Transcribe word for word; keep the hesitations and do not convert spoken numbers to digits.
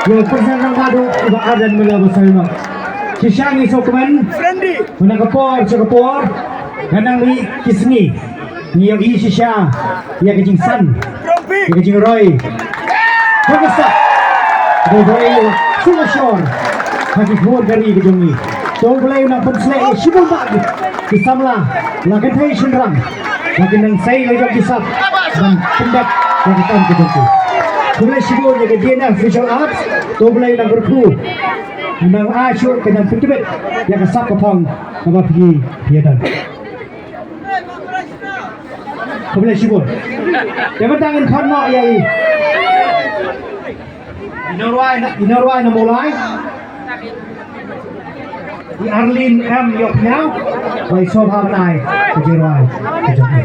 Ïa u President Rangbah Duh, u Bah Ardent Miller Basaiawmoit. Shisha ngi sngewkmen. Mynta ka por sha ka por, nga nang mih ki sngi, ngi ïohi shisha ïa ka jingsan, ïa ka jingroi. Ka jingsan. Ka jingroi ïa ka jingshor ha ki khun ka ri ka jong ngi. To U Blei un nang pynsleh ïa shibun bah ki samla, la kynthei shynrang, la ki nang sei la jong ki sap ban pyndep ïa ka kam ka jong ki. Khublei shibun ïa ka D N F Visual Arts. To U Blei un nang kyrkhu, un nang ai shuh ka jingpyntbit ïa ka sap ka phong kaba phi ïa don. Khublei shibun. Te mynta ngin khot noh ïa i, i nongrwai na, i nongrwai na Mawlai, i Arlene M Ïohphngiaw, ba i sngewbha ban ai ka jingrwai ka jong i.